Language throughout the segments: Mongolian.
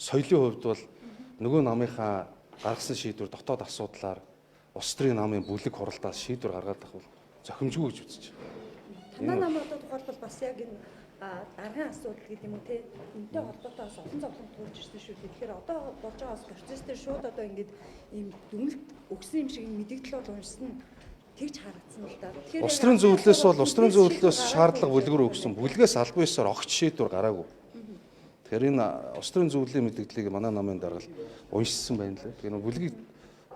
Соёлын хувьд бол нөгөө намынхаа гаргасан шийдвэр дотоод асуудлаар улс төрийн намын бүлэг хуралдаас шийдвэр гаргаад авах бол зохимжгүй гэж үзэж байна. Танай нам одоо тухайлбал бас яг энэ даргын асуудал гэдэг юм уу те, энэтэй холбоотой бас олон зовлон туулж ирсэн шүү дээ. Тэгэхээр одоо болж байгаа бас процесс дээр шууд одоо ингээд ийм дүгнэлт өгсөн юм шиг мэдэгдэл бол уншсан тэгж харагдсан л да. Тэгэхээр Улс төрийн зөвлөлөөс бол улс төрийн зөвлөлөөс шаардлага бүлэг рүү өгсөн. Бүлгээс албан ёсоор огт шийдвэр гараагүй. Тэгэхээр энэ улс төрийн зөвлөлийн мэдэгдлийг манай намын дарга уншсан байна лээ. Тэгэхээр бүлгийг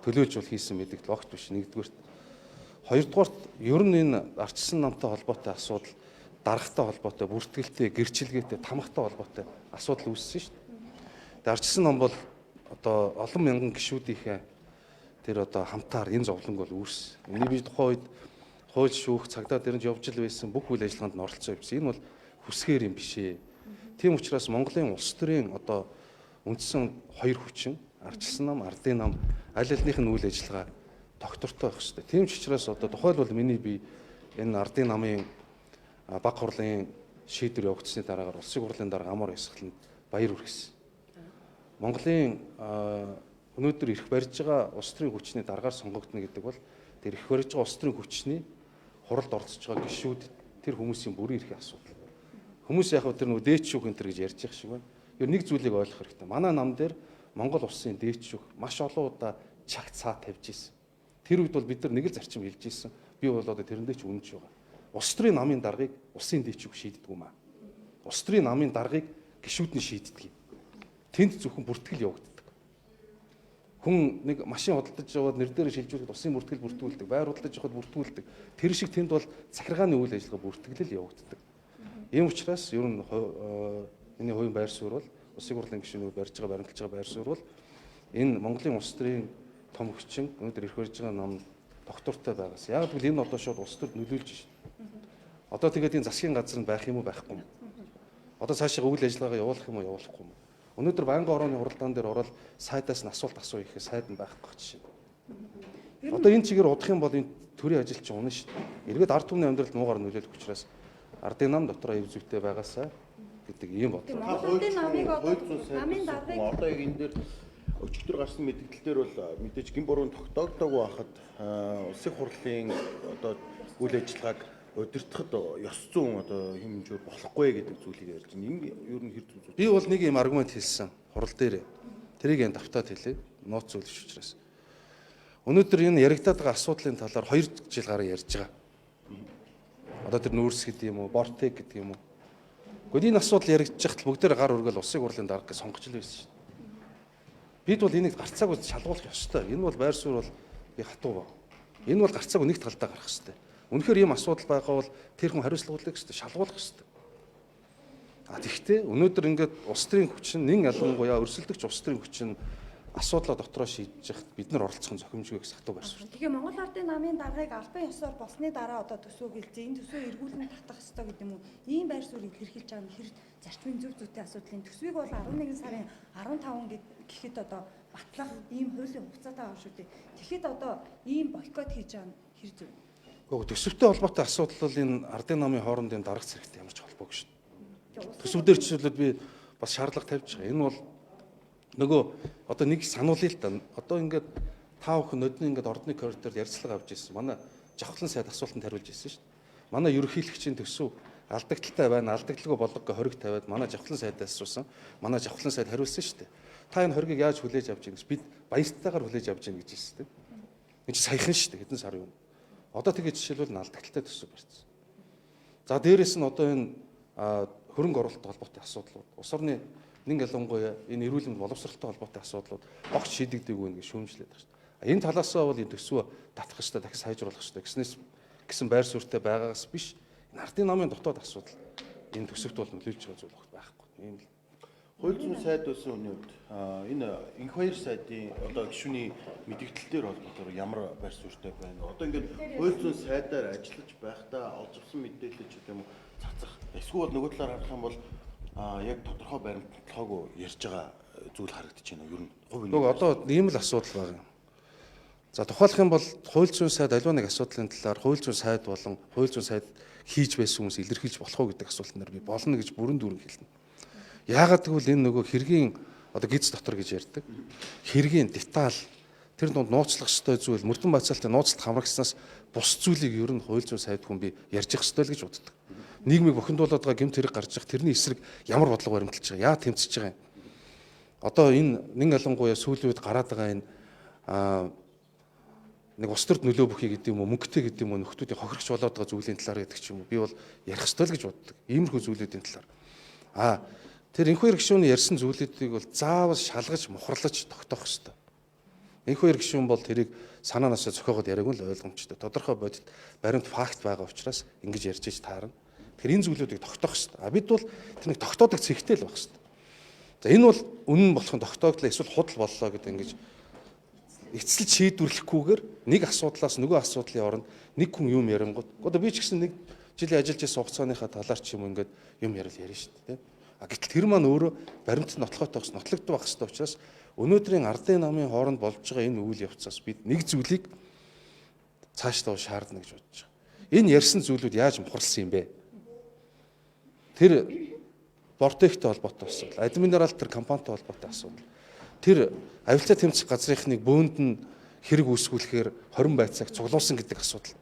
төлөөлж бол хийсэн мэдэгдэл огт биш нэгдүгээрт. Хоёрдугаарт ер нь энэ арчилсан намтай холбоотой асуудал даргатай холбоотой, бүртгэлтэй, гэрчилгээтэй, тамгатай холбоотой асуудал үүссэн шүү дээ. Тэгээ арчилсан нам бол одоо олон мянган гишүүдийнхээ тэр одоо хамтаар энэ зовлонг бол үүссэн. Энийг би тухайн үед хууль шүүх цагдаа дэрэнж явж л байсан бүх үйл ажиллагаанд нь оролцсон юмсан. Энэ бол хүсгээр юм биш ээ. Тийм учраас Монголын улс төрийн одоо үндсэн хоёр хүчин арчилсан нам, ардын нам аль альнийх нь үйл ажиллагаа тогтвортой байх хэрэгтэй. Тийм ч учраас одоо тухайлбал миний би энэ ардын намын баг хурлын шийдвэр явагдсны дараагаар улсын хурлын дарга амар ёсгаланд баяр хүргэсэн. Монголын өнөөдөр эрх барьж байгаа улс төрийн хүчний даргаар сонгогдно гэдэг бол тэр эрх барьж байгаа улс төрийн хүчний хуралд оролцож байгаа гишүүд тэр хүмүүсийн бүрийн эрхийн асуудал. Хүмүүс яг тэр нөгөө дээд шүүх энэ төр гэж ярьж байгаа шиг байна. Ер нэг зүйлийг ойлгох хэрэгтэй. Манай нам дээр Монгол улсын дээд шүүх маш олон удаа чаг цаа тавьж ирсэн. Тэр үед бол бид нар нэг л зарчим хэлж ирсэн. Би бол одоо тэрэндээ ч үнэнч байгаа. Улс төрийн намын даргаыг улсын дээд шүүх шийддэг юм аа. Улс төрийн намын даргаыг гишүүд нь шийддэг юм. Тэнд зөвхөн бүртгэл явагддаг. Хүн нэг машин худалдаж яваад нэр дээрээ шилжүүлэхэд улсын бүртгэл бүртгүүлдэг, байр худалдаж явахад бүртгүүлдэг. Тэр шиг тэнд бол захиргааны үйл ажиллагаа бүртгэлэл явагддаг. Ийм учраас ер нь миний хувийн байр суурь бол улсын хурлын гишүүнүүд барьж байгаа баримталж байгаа байр суурь бол энэ Монголын улс төрийн том хүчин өнөөдөр эрх барьж байгаа нам доктортой байгаас. Яг гэвэл энэ одоо шууд улс төрд нөлөөлж шин. Одоо тэгээд энэ засгийн газар нь байх юм уу байхгүй юм. Одоо цаашаа үйл ажиллагаагаа явуулах юм уу явуулахгүй юм. Өнөөдөр байнгын орооны хуралдаан дээр ороод сайдаас нь асуулт асуу гэхээр сайд нь байхгүй гэж шин. Одоо энэ чигээр удах юм бол энэ төрийн ажил чинь унана шүү дээ. Эргээд ард түмний амьдралд муугар нөлөөлөх учраас ардын нам дотроо эв зүйтэй байгаасаа гэдэг ийм бодлоо. Монгол Ардын намыг одоо намын даргаыг одоо яг энэ дээр өчигдөр гарсан мэдээлэл дээр бол мэдээж гин буруу тогтоогдоогүй байхад улсын хурлын одоо үйл ажиллагааг удирдахад ёс зүйн одоо хэмжүүр болохгүй гэдэг зүйлийг ярьж байна. Энэ ер нь хэр зүг зүйл? Би бол нэг юм аргумент хэлсэн хурал дээр. Тэрийг энэ давтаад хэлье. Нууц зүйл биш учраас. Өнөөдөр энэ яригадаад байгаа асуудлын талаар 2 жил гарan ярьж байгаа. Одоо тэр нүүрс гэдэг юм уу, бортек гэдэг юм уу. Гэхдээ энэ асуудал яригдчих тал бүгдээр гар өргөл улсын хурлын дарга гэж сонгож л байсан шүү дээ. Бид бол энийг гарцаагүй шалгуулах ёстой. Энэ бол байр суурь бол би хатуу ба. Энэ бол гарцаагүй нэг талдаа гарах ёстой. Үнэхээр ийм асуудал байгаа бол тэр хүн хариуцлага хүлээх ёстой, шалгуулах ёстой. А тэгвэл өнөөдөр ингээд улс төрийн хүчин нэн ялангуяа өрсөлдөгч улс төрийн хүчин асуудлаа дотроо шийдэж яхад бид нар оролцох нь зохимжгүй гэсэн хатуу байр суурь. Тэгэхээр Монгол Ардын намын даргаыг албан ёсоор болсны дараа одоо төсөв гэлзээ энэ төсөө эргүүлэн татах ёстой гэдэг юм уу? Ийм байр суурийг илэрхийлж байгаа нь хэр зарчмын зөв зүйтэй асуудлын төсвийг бол 11 сарын 15 гэхэд одоо батлах ийм хуулийн хугацаатай байгаа шүү дээ. Тэгэхэд одоо ийм бойкот хийж байгаа нь хэр зөв? Гэхдээ төсөвтэй холбоотой асуудал бол энэ ардын намын хоорондын дарга зэрэгтэй ямар ч холбоогүй шүү дээ. Төсөв дээр жишээлбэл би бас шаардлага тавьж байгаа. Энэ бол нөгөө одоо нэг сануулъя л да. Одоо ингээд та бүхэн нодны ингээд ордны коридорт ярилцлага авч ирсэн. Манай жавхлан сайд асуултанд хариулж ирсэн шүү дээ. Манай ерөнхийлөгчийн төсөв алдагдaltaй байна, алдагдлгүй болго гэж хориг тавиад манай жавхлан сайдаас асуусан. Манай жавхлан сайд хариулсан шүү дээ. Та энэ хоригийг яаж хүлээж авч ийн гэж бид баяртайгаар хүлээж авч ийн гэж хэлсэн тийм. Энэ чинь саяхан шүү дээ, хэдэн сарын өмнө. Одоо тэгээ жишээлбэл алдагдaltaй төсөв барьсан. За дээрэс нь одоо энэ хөрөнгө оруулалттай холбоотой асуудлууд, улс орны нэн ялангуяа энэ эрүүл мэнд боловсролтой холбоотой асуудлууд огт шийдэгдээгүй нэг шүүмжлээд байгаа шүү дээ. Энэ талаасаа бол энэ төсвөө татах ёстой, дахин сайжруулах ёстой гэснээс гэсэн байр суурьтай байгаагаас биш энэ ардын намын дотоод асуудал энэ төсөвт бол нөлөөлж байгаа зүйл огт байхгүй. Ийм л. Хууль зүйн сайд байсан хүний хувьд энэ инх баяр сайдын одоо гишүүний мэдэгдэл дээр холбоотойгоор ямар байр суурьтай байна? Одоо ингээд хууль зүйн сайдаар ажиллаж байхдаа олж авсан мэдээлэл ч гэдэм үү цацах. Эсвэл нөгөө талаар харах юм бол яг тодорхой баримтлалгүй ярьж байгаа зүйл харагдаж байна. Ер нь хувь Нөгөө одоо ийм л асуудал байгаа юм. За тухайлах юм бол хууль зүйн сайд аливаа нэг асуудлын талаар хууль зүйн сайд болон хууль зүйн сайд хийж байсан хүмүүс илэрхийлж болох уу гэдэг асуултан дээр би болно гэж бүрэн дүүрэн хэлнэ. Яагаад гэвэл энэ нөгөө хэргийн Одоо гиз дотор гэж ярьдаг. Хэргийн деталь тэр дунд нууцлах ёстой зүйл, мөрдөн бацаалтай нууцлалт хамрагснаас бус зүйлийг ер нь хууль зүйн сайд хүн би ярьж явах ёстой л гэж боддог. Нийгмийг бохиндуулаад байгаа гэмт хэрэг гарч явах тэрний эсрэг ямар бодлого баримталж байгаа, яа тэмцэж байгаа юм. Одоо энэ нэн ялангуяа сүүлийн үед гараад байгаа энэ нэг улс төрд нөлөө бүхий гэдэг юм уу, мөнгөтэй гэдэг юм уу, нөхдүүдийн хохирогч болоод байгаа зүйлийн талаар гэдэг ч юм уу. Би бол ярих ёстой л гэж боддог. Иймэрхүү зүйлүүдийн талаар. Тэр энэхүү гишүүний ярьсан зүйлүүдийг бол заавал шалгаж, мухарлаж тогтоох ёстой. Энэхүү гишүүн бол тэрийг санаанаасаа зохиогоод яриаг нь л ойлгомжтой. Тодорхой бодит баримт факт байгаа учраас ингэж ярьж иж таарна. Тэгэхээр энэ зүйлүүдийг тогтоох ёстой. А бид бол тэр нэг тогтоодог цэгтэй л байх ёстой. За энэ бол үнэн болох нь тогтоогдлоо эсвэл худал боллоо гэдэг ингэж эцэл шийдвэрлэхгүйгээр нэг асуудлаас нөгөө асуудлын оронд нэг хүн юм ярингууд. Одоо би ч гэсэн нэг жилийн ажиллаж байсан хугацааныхаа талаар ч юм ингээд юм ярил ярина шүү дээ. А гэтэл тэр маань өөрөө баримтат нотлохойтой бас нотлогдох байх ёстой учраас өнөөдрийн ардын намын хооронд болж байгаа энэ үйл явцаас бид нэг зүйлийг цаашдаа шаардна гэж бодож байгаа. Энэ ярьсан зүйлүүд яаж мухарлсан юм бэ? Тэр Бортектэй холбоотой асуудал, Админерал тэр компанитай холбоотой асуудал. Тэр авилцаа тэмцэх газрынхныг бөөнд нь хэрэг үүсгүүлэхээр 20 байцааг цуглуулсан гэдэг асуудал.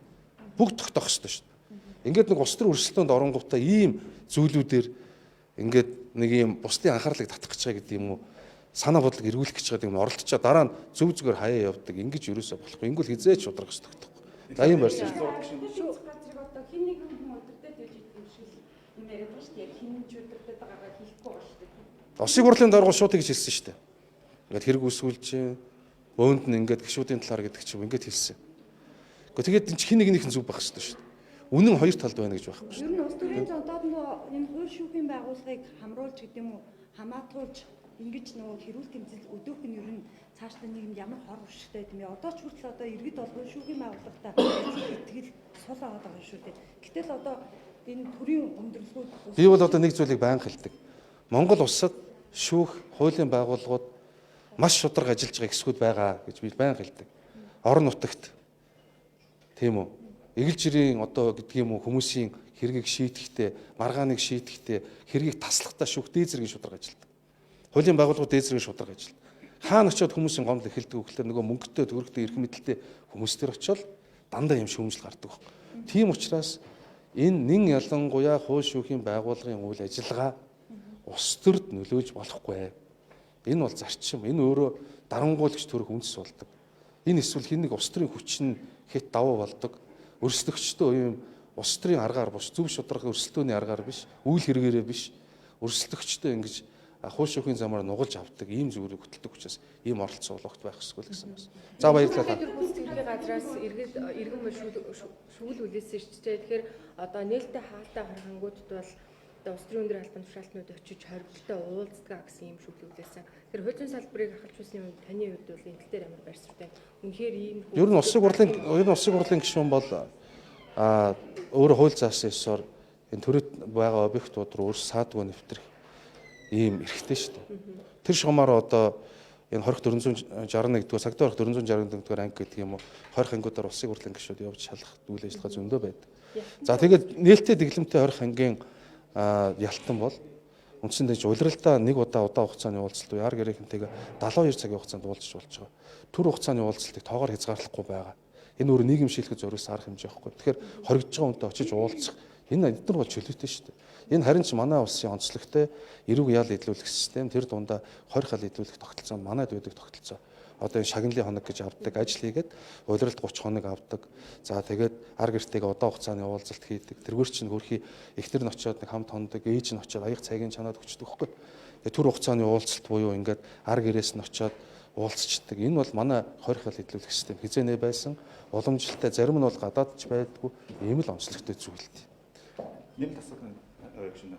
Бүгд тогтоох ёстой шүү дээ. Ингээд нэг улс төр өрсөлдөөнд оронгуудаа ийм зүйлүүдээр ингээд нэг ийм бусдын анхаарлыг татах гэж байгаа гэдэг юм уу? Санаа бодлог эргүүлэх гэж байгаа юм оролдож дараа нь зөв зүгээр хаяа явдаг. Ингэж юусоо болохгүй. Ингүүл хизээч шудраг тогтохгүй. За ийм барьсан шүү. Газрыг одоо хин нэгэн хүн удирдах гэж юм шиг юм яриад байгаа шүү дээ. Яг хин ч удирдах байгаагаа хийхгүй байгаа шүү дээ. Улсын хурлын даргал шууд ингэж хэлсэн шүү дээ. Ингээд хэрэг үүсгүүлж, бөөнд нь ингээд гишүүдийн талаар гэдэг ч юм ингээд хэлсэн. Гэхдээ тэгээд энэ хин нэгнийх нь зүв байх хэрэгтэй шүү дээ. Үнэн хоёр талд байна гэж байхгүй шүү дээ. Ер нь улс төрийн зонтоод нөгөө энэ хууль шүүхийн байгууллагыг хамруулж гэдэг юм уу, хамаатуулж ингэж нөгөө хэрүүл тэмцэл өдөөх нь ер нь цаашдаа нийгэмд ямар хор хүчтэй юм бэ? Одоо ч хүртэл одоо иргэд бол хууль шүүхийн байгууллагатай итгэл сул аваад байгаа юм шүү дээ. Гэтэл одоо энэ төрийн өндөрлгүүд би бол одоо нэг зүйлийг байнга хэлдэг. Монгол улсад шүүх хуулийн байгууллагууд маш шударга ажиллаж байгаа хэсгүүд байгаа гэж би байнга хэлдэг. Орон нутагт тийм үү? Эгэл жирийн одоо гэдэг юм уу хүмүүсийн хэргийг шийдэхдээ, маргааныг шийдэхдээ, хэргийг таслахдаа шүүх дээд зэргийн шударга ажилладаг. Хуулийн байгууллагууд дээд зэргийн шударга ажилладаг. Хаана очиод хүмүүсийн гомдол эхэлдэг вэ гэхээр нөгөө мөнгөтэй, төгрөгтэй, эрх мэдэлтэй хүмүүс төр очиод дандаа юм шүүмжил гардаг байхгүй. Тийм учраас энэ нэн ялангуяа хууль шүүхийн байгууллагын үйл ажиллагаа улс төрд нөлөөлж болохгүй. Энэ бол зарчим. Энэ өөрөө дарангуулагч төрөх үндэс болдог. Энэ эсвэл хин нэг улс төрийн хүч нь хэд давуу болдог. Өрсөлдөгчдөө ийм улс төрийн аргаар бус, зөв шударга өрсөлдөөний аргаар биш, үйл хэрэгээрээ биш, өрсөлдөгчдөө ингэж хууль шүүхийн замаар нугалж авдаг ийм зүйлийг хөтэлдэг учраас ийм оролцоо болгохт байх ёсгүй л гэсэн бас. За баярлалаа. Хууль газраас иргэн шүүл үлээсэн шүү дээ. Тэгэхээр одоо нээлттэй хаалтай хорхонгуудад бол одоо улс төрийн өндөр албан тушаалтнууд очиж хоригдолтой уулздаг гэсэн ийм шүүл үлээсэн. Тэр хууль зүйн салбарыг ахалж юм таны хувьд бол энэ тал дээр ямар байр суурьтай? Үнэхээр ийм ер нь улсын хурлын гишүүн бол өөрөө хууль заасан ёсоор энэ төрөд байгаа объектууд руу өөрс саадгүй нэвтрэх ийм эрхтэй шүү дээ. Тэр шугамаар одоо энэ 20461 дугаар цагдаа 20461 дугаар анги гэдэг юм уу 20 ангиудаар улсын хурлын гишүүд явж шалгах үйл ажиллагаа зөндөө байдаг. За тэгээд нээлттэй дэглэмтэй 20 ангийн ялтан бол үндсэн дэж улиралдаа нэг удаа удаан хугацааны уулзалт уу яар гэрийнхэнтэйгээ 72 цагийн хугацаанд уулзч болж байгаа. Төр хугацааны уулзалтыг тоогоор хязгаарлахгүй байгаа. Энэ өөр нийгэм шилхэд зориулсан арга хэмжээ байхгүй. Тэгэхээр хоригдож байгаа хүнтэй очиж уулзах энэ эдгээр бол чөлөөтэй шүү дээ. Энэ харин ч манай улсын онцлогтой эрүүг ял идлүүлэх систем тэр дундаа 20 хал идлүүлэх тогтолцоо манайд байдаг тогтолцоо. Одоо энэ шагналын хоног гэж авдаг, ажил хийгээд улиралд 30 хоног авдаг. За тэгээд ар гэртэйгээ удаан хугацааны уулзалт хийдэг. Тэргээр чинь хөрхи эхнэр нь очиод нэг хамт хондог, ээж нь очиод аяг цагийн чанаад өгчдөг хөхгүй. Тэгээд төр хугацааны уулзалт буюу ингээд ар гэрээс нь очиод уулзчдаг. Энэ бол манай 20 хал идлүүлэх систем хизээнэ байсан. Уламжлалтай зарим нь бол гадаад ч байдгүй ийм л онцлогтой зүйл дээ. Нэмэлт асуудал гүшин.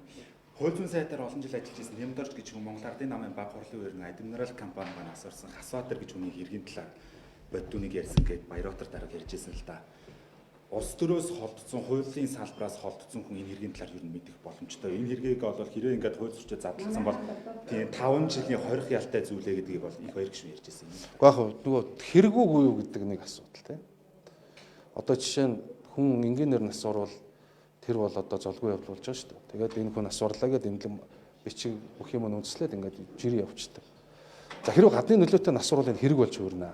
Хууль зүйн сайдаар олон жил ажиллаж байсан Нямдорж гэж хүн Монгол Ардын намын баг хурлын үеэр Адмирал компани маань асуурсан Хасбаатар гэж хүний хэргийн талаар боддууныг ярьсан гээд Баяротор дарга ярьж байсан л да. Улс төрөөс холдсон, хуулийн салбараас холдсон хүн энэ хэргийн талаар юу мэдэх боломжтой. Энэ хэргийг бол хэрэг ингээд хууль зөрчил задлсан бол тийм 5 жилийн хорих ялтай зүйлээ гэдгийг бол их хоёр гишүүн ярьж байсан юм. Гэхдээ яг нөгөө хэрэггүй юу гэдэг нэг асуудал тийм. Одоо жишээ нь хүн энгийнээр нас орвол тэр бол одоо золгүй явдал болж байгаа шүү дээ. Тэгээд энэ хүн нас орлаа гэдээ эмнэлэг бичиг бүх юм үндэслээд ингээд жирийн явчихдаг. За хэрвээ гадны нөлөөтэй нас уруул энэ хэрэг болж хувирна.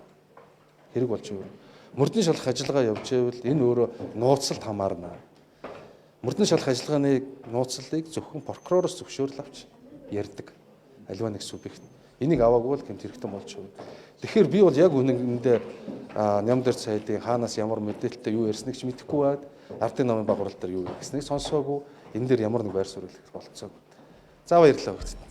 Хэрэг болж хувирна. Мөрдөн шалах ажиллагаа явж байвал энэ өөрөө нууцлалт хамаарна. Мөрдөн шалах ажиллагааны нууцлалыг зөвхөн прокуророос зөвшөөрөл авч ярьдаг. Аливаа нэг субъект. Энийг аваагүй бол гэмт хэрэгтэн болж хувирна. Тэгэхээр би бол яг үнэндээ Нямдар сайдын хаанаас ямар мэдээлэлтэй юу ярьсныг ч мэдэхгүй байд. Ардын намын баг хурал дээр юу гэснийг сонсоогүй. Энэ дээр ямар нэг байр суурь хэлэх болцоогүй. За баярлалаа.